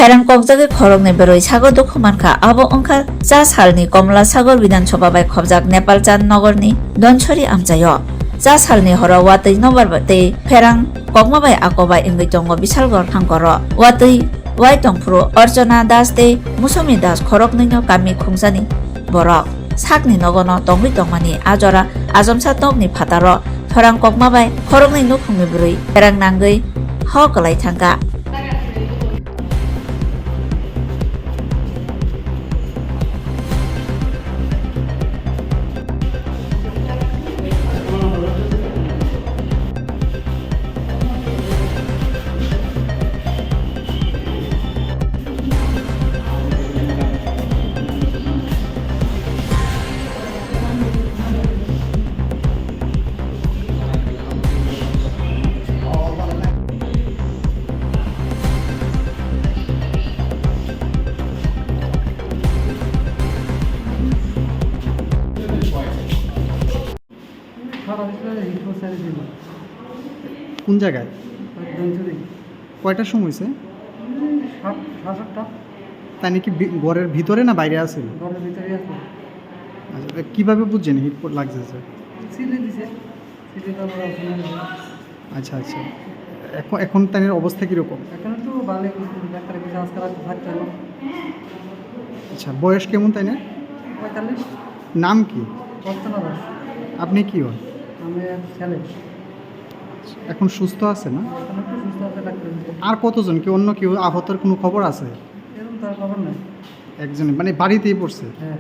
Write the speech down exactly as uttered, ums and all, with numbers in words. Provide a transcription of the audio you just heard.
Pherang kokjagwi khoroknwi bwrwi sago dukhu mankha, abo wngkha cha salni Komla Sagor Bidhan Sabha bai khobjak Nepal Chand Nogorni Donsori amchaio. Cha salni horo watwi nobar tei pherang kokma bai ako bai wngwi tongo Bisalgor hangkoro. Watwi wai tongphuru Archana Das tei Musumi Das khoroknwino kami khungsani borok. Sakni nogono tongwi tongmani a jora ajomsa tokni phataro pherang kokma bai khoroknwi nukhungni bwrwi pherang nangwi hok kwlai thangkha. কোন জায়গায়? কয়টার সময় হয়েছে? তাই নাকি ঘরের ভিতরে না বাইরে আছে? ঘরের ভিতরে আছে। আচ্ছা, কিভাবে বুঝছেন হিট লাগছে? সিলে দিছে। আচ্ছা, আচ্ছা। এখন, এখন তাদের অবস্থা কিরকম? এখন তো ভালোই, ডাক্তারের কাছে আজকাল রাখতে থাকতে হবে। আচ্ছা, বয়স কেমন তাই না? পঁয়তাল্লিশ। নাম কি? অর্চনা দাস। আপনি কি হন? আমি এক ছেলে। এখন সুস্থ আছে না? এখন একটু সুস্থ আছে, ডাক্তারের কাছে। আর কতজন, কি অন্য কেউ আহতর কোনো খবর আছে? এরকম তার খবর নাই। একজনই, মানে বাড়িতেই পড়ছে? হ্যাঁ।